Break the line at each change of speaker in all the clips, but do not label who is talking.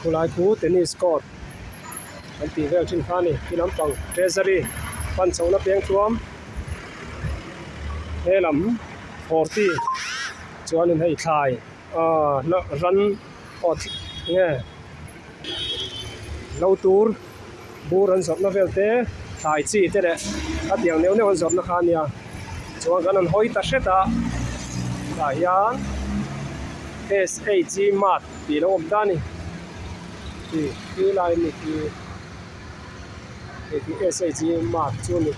Khulai khu tennis court an tih vel thin kha a ni. Khi lampang treasury pan chhohna peng tluam he lam forty chuanin hei thlai aaa ran aw nge lo tur bur an zawrhna vel te thlai chi te leh a tiang neuh neuh an zawrhna kha a nia chuan kan han hawi ta hret a tah hian S H mart tih lo awm ta a ni khi khi lai a ni khi hei khi S H mart chu a ni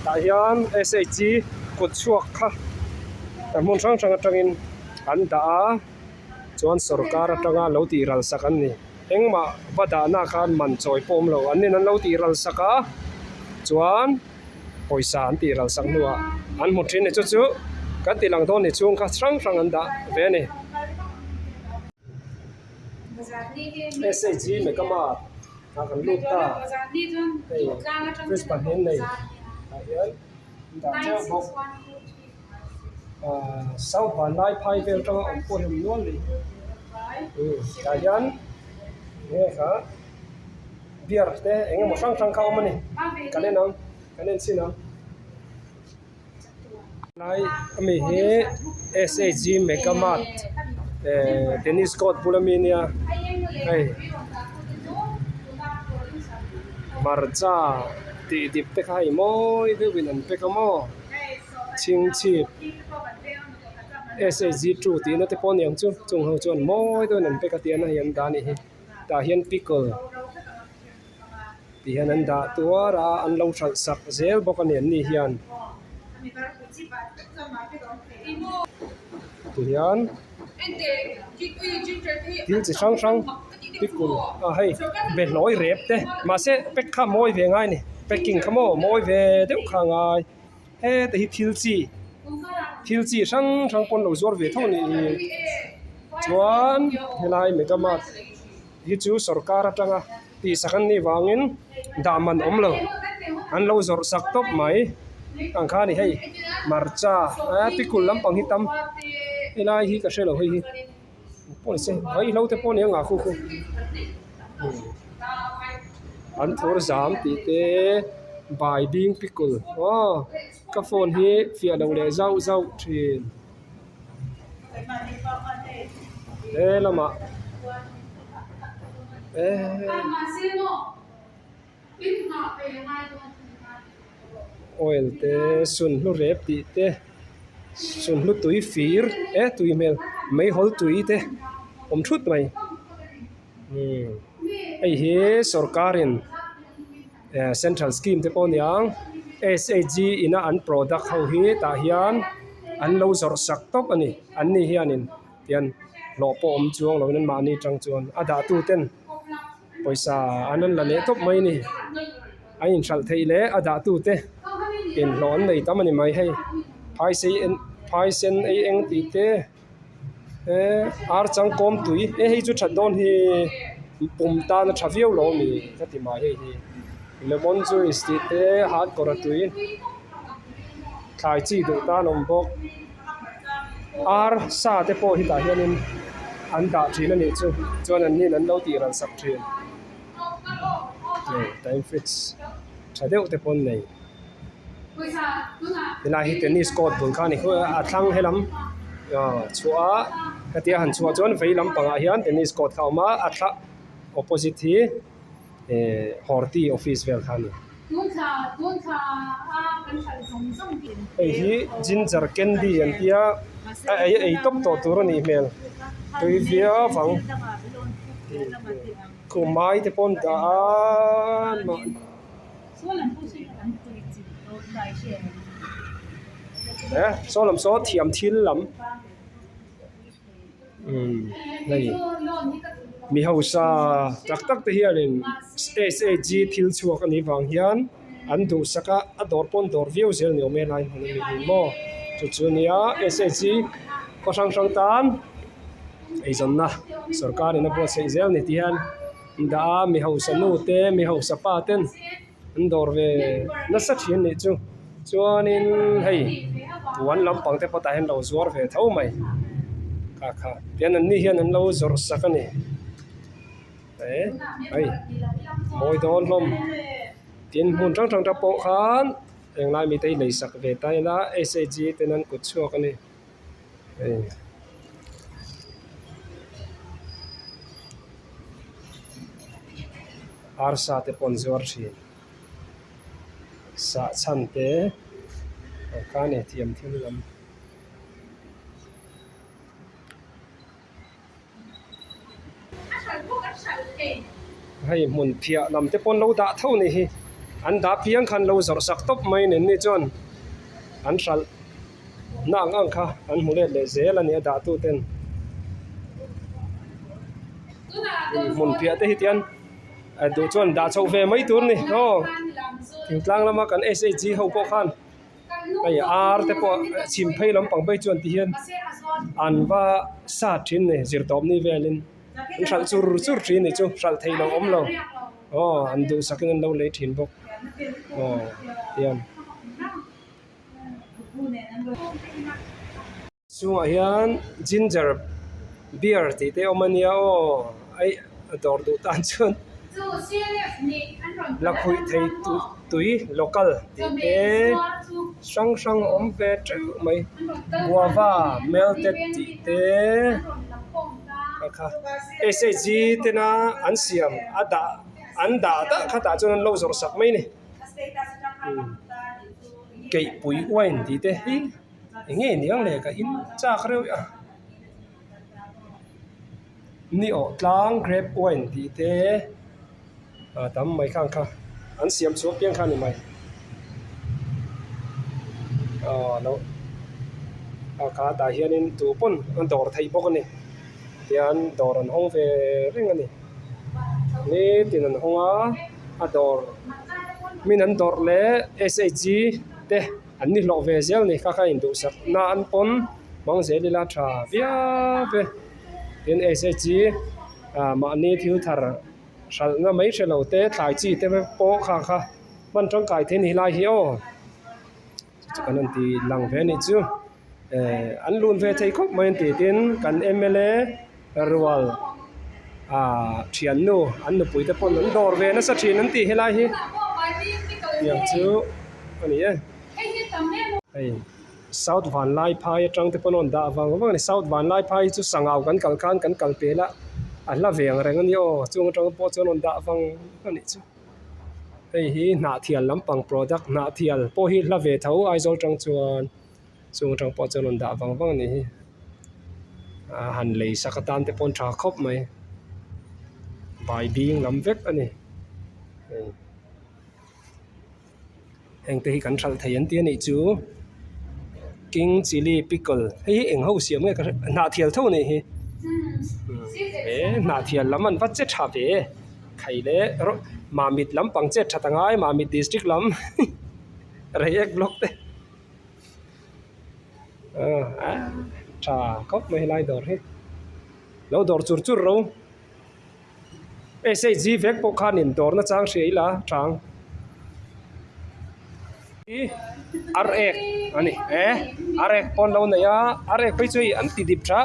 tah hian S H kut chhuak kha hmun hrang hrang atangin an dah a. Chuan sorkar atanga lo tih ral sak an ni. Engmah va dahna khan man chawi pawh awm lo. An nin an lo tih ral sak a, chuan pawisa an tih ral sak hnuah an hmu thin ni. Chu chu kan tih lang dawn ni chhung kha hrang hrang an dah ve a ni. S H Mega Mart ah kan lut ta. Hei fridge pahnih an nei tah hian an dah teuh bawk. Ahh south vanlai phai vel atanga awm pawh hi a awm nual mai umm tah hian enge kha beer te eng emaw hrang hrang kha a awm a ni kan en ang kan en chhin ang lai ami hi S H G mega mart ehh tennis court bul ami ania hei hmarcha tih dip te kha hei mawi deuhin an pack a maw. Chhingchhip S H G two tihna te pawh a ni ang chu chung ho chuan mawi deuhin an pack a tiang a hei an dah a nih hi tah hian pickle tih hian an dah tuar a an lo hralh sak zel bawk a ni an ni hian tihian thil chi hrang hrang pickle ah hei behlawi rep te mahse pack kha mawi ve ngai a ni packing kha maw mawi ve deuh kha a ngai. Heta hi thil chi thil chi hrang hrang pawn lo zuar ve tho a nih hi chuan helai mega mart hi chu sawrkar atanga tihsak an nih vangin dah man awm lo an lo zawrh sak tawp mai ang kha a ni hei hmarcha a pikul lampang hi tam helai hi ka hrelo hei hi pawh ni se vaihlo te pawh a ni ang ah khu khu an thur zam tih te bai bing pickle aw ka phone hi fiah loh leh zauh zauh thin he lamah eh oil te sunhlu rep tih te sunhlu tui fir e tui hmel meihawl tui te awm thut mai umm hei hi sawrkar in eh central scheme te pawh a ni ang S H G ina an product ho hi tah hian an lo zawrh sak tawp a ni an ni hianin tian hlawh pawh awm chuang lovin anmahni atang chuan a dah tu ten. Pawisa an rawn la leh tawp mai a ni. A inhralh theih leh a dah tute inhlawh an nei tam a ni mai hei. Phaisei en phaisen ei eng tih te eh ar changkawm tui he hei chu that dawn hi pum tan a tha viau lo a ni ka ti mai hei hi. Lemon juice tih te hat kawr a tui thlai chi duh tan a awm bawk. Ar sa te pawh hi tah hianin an dah thin a nih chu chuan an nin an lo tih ral sak thin hei time fridge tha deuh te pawh an nei helai hi tennis court bul kha a ni a thlang helam aw chhuah a hetia han chhuah chuan vei lampangah hian tennis court kha a awm a a thla opposite hi. Eh horti office vel kha a ni. Hei hi ginger candy an tia a ei ei tawp tawh tur a nih hmel tui viau ang khumai te pawh an dah a eh saw lam saw thiam thil lam. Umm hei mi hausa tak tak te hianin S H G thil chhuak a nih vang hian an duhsak a a dawr pawn dawr viau zel ni awm e lai hmun a ni hi maw chu chu nia S H G khaw hrang hrang tan eizawnna sorkar in a buatsaih zel ni tih hian an dah a mi hausa nu te mi hausa pa ten. An dawr ve nasa thin nih chu chuanin hei puan lampang te pawh tah hian lo zuar ve tho mai kha kha tian an ni hian an lo zawrh sak a ni. E hei mawi dawn hlawm tin hmun hrang hrang te pawh khan englai mite hi lei sak ve ta ila S H G ten an kut chhuak a ni hei. Arsa te pawh an zuar thin sah chhan te ang kha a ni thiam thil lam. Hei hmun phiah lam te pawn lo dah tho ni hi an dah piang khan lo zawrh sak tawp mai nen ni chuan an hralh na ang ang kha an hmu let leh zel a ni a dah tu ten hmun phiah te hi tian duh chuan dah chhoh ve mai tur a ni aw thingtlang lama kan S H G ho pawh khan. Hei ar te pawh chhim phei lampang phei chuan ti hian an va sat thin a ni zirtawp ni velin an hralh chur chur thin a ni chu hralh theih loh awm lo aw an duhsak in an lo lei thin bawk aw tihian. Chungah hian ginger beer tih te a awm a nia aw aih a dawr duh tan chuan lakhuih thei tui local tih te hrang hrang a awm ve teuh mai guava melted tih te kha kha S H G tena an siam a dah an dah dah khatah chuan an lo zawrh sak mai a ni keihpui wine tih te hi. Eng nge niang le ka in chak reuh a ni awh tlang grape wine tih te a tam mai khang kha an siam chhuak piang kha a ni mai aw lo a kha tah hianin tu pawn a dawr theih bawk a ni tian dawr an hawng ve reng a ni nitin an hawng a a dawr min an dawrh leh S H G te. An ni hlawh ve zel ni kha kha induhsak na an pawn hmang zel ila tha viau ve tin S H G ah mahni thil thar hralhna mai hre lo te thlai chi te pawh kha kha hman tangkai thei a ni helai hi aw chu chu kan rawn ti lang ve a nih chu eh an lun ve thei khawp mai an ti tin kan M L A rual ah thiannu an nupui te pawn an dawr ve nasa thin an tih helai hi tiang chu a ni e hei south vanlaiphai atang te pawn a rawn dah vang vang a ni south vanlaiphai hi chu sangau kan kal khan kan kal pel a a hla ve ang reng a nia aw chung atang pawh chuan a rawn dah vang a nih chu hei hi hnahthial lampang product hnahthial pawh hi hla ve tho Aizawl tang chuan. Chung atang pawh chuan rawn dah vang vang a nih hi a han lei sak atan te pawh an tha khawp mai bai bing lam vek a ni hei heng te hi kan hralh thei an ti a nih chu king chilli pickle hei hi eng ho siam nge ka hre hnahthial tho a nih hi he hnahthial lam an va che tha ve khai leh rawh mamit lampang chet that angai mamit district lam reiek block te. Tha khawp mai helai dawr hi lo dawr chur chur ro S H G vek pawh khanin dawrna chang hria ila chang hi ar ek a ni e ar ek pawh an lo nei a ar ek phei chu hei an ti dip tha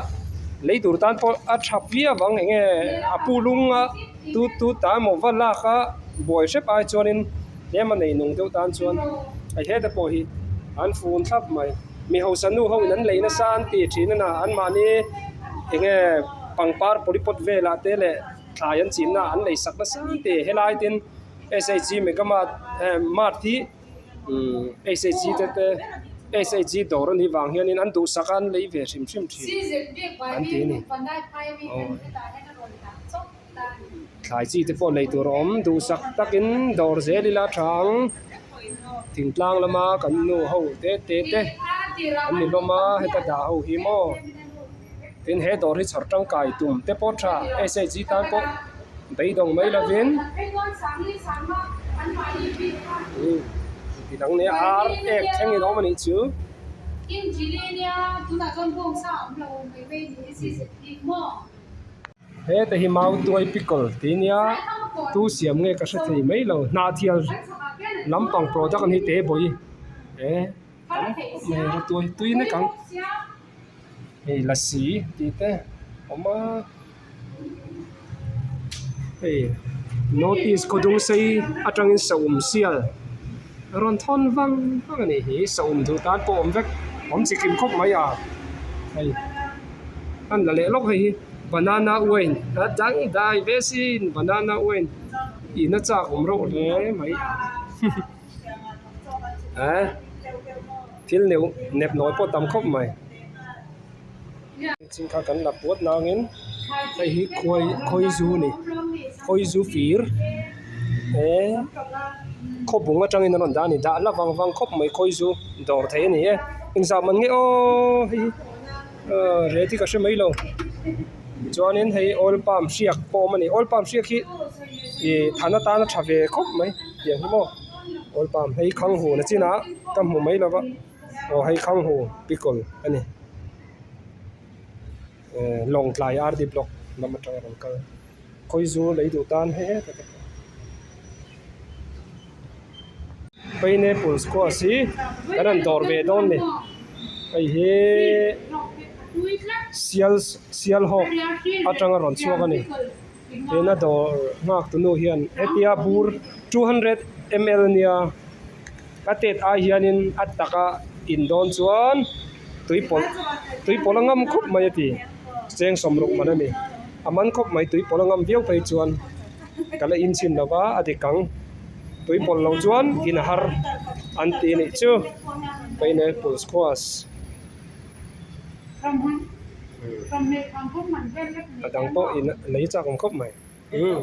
lei tur tan pawh a tha viau ang eng nge a pu lung a tut tut ta emaw va lak a buai hrep ai chuanin. Tlem a nei nung deuh tan chuan hei heta pawh hi an fun thlap mai. Mi hausa nu ho in an lei nasa an ti thin a na anmahni enge pangpar pawlipawt velah te leh thlai an chin na an lei sak nasa an ti. Helai tin S H G mega mart mart hi S H G te te S H G dawr a nih vang hianin an duhsak a an lei ve hrim hrim thin an ti a ni. Aw. Thlai chi te pawh lei tur a awm duhsak takin dawr zel ila tha ang thingtlang lama kan nu ho te te te an ni hlawm a heta dah ho hi maw tin he dawr hi chhawr tangkai tum te pawh tha S H G tan pawh beidawng mai lovin ti dang nia ar ek thleng in a awm a nih chu. Heta hi mautuai pickle tih ania tu siam nge ka hre thei mai lo hnahthial lampang product an hi te bawi e tam khawp mai a tuai tui nek ang hei lasi tih te a awm a. Hei notice khawdung sei atangin saum sial rawn thawn vang vang a nih hi saum duh tan pawh awm vek awm chi kim khawp mai a hei an la leh lawk hei hi banana wine a dang dai ve sin banana wine in a chak awm reuh hle mai eh thil neuh nep nawi pawh tam khawp mai. Chin kha kan la puat nangin hei hi khuai khawizu a ni khawizu fir eh khawbung atangin an rawn dah a ni dah la vang vang khawp mai khawizu dawr theih a ni e engzah man nge aw hei hi ahh reh hi ka hre mai lo chuanin hei oil palm hriak pawh a awm a ni oil palm hriak hi ih than atana tha ve khawp mai tiang hi maw oil palm hei khang hun a chinah ka hmu mai lo va aw hei khang hu pickle a ni. Eh Lawngtlai RD block lam atanga rawn kal Khawizu lei duh tan he heta te pawh Pineapple squash hi kan han dawr ve dawn ni hei hi sial sialhawk atanga rawn chhuak a ni tuna dawr nghak tu nu hian hetia bur 200 ml ania a tet ai hianin a taka in dawn chuan. Tui pawlh tui pawlh a ngam khawp mai a ti cheng sawmruk man a ni a man khawp mai tui pawlh a ngam viau phei chuan ka la inchhin lo va a dik ang tui pawlh lo chuan in a har an ti anih chu pineapple squash a dang pawh in lei chak awm khawp mai umm.